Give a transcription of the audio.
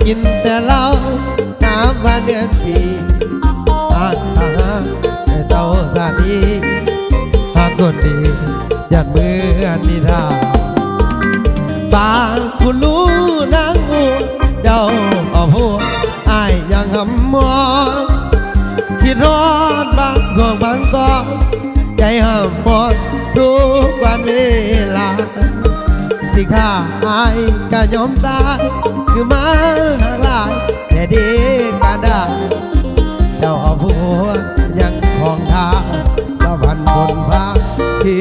ກິນແຕ່ເຫຼົ້າ ນັບວັນເດືອນປີ ຫາກຫາແຕ່ເຕົ້າສານີ ຫາກຄົນດີ ຢ້ານເມື່ອນນິທານ ບາງຜູ້ຮູ້ນາງຮູ້ ເຈົ້າເອົາຜົວ ອ້າຍຍັງຫຳມອນ ຄິດຮອດບາງຊ່ວງບາງຕອນ ໃຈຫຳມອນທຸກວັນເວລາ ຊິຂ້າອ້າຍກະຍອມຕາຍ ຄືມາຮັກຫຼາຍແທ້ເດການດາ ເຈົ້າເອົາຜົວຍັງຂອງທ່າ ສະຫວັນບົນຟ້າຄື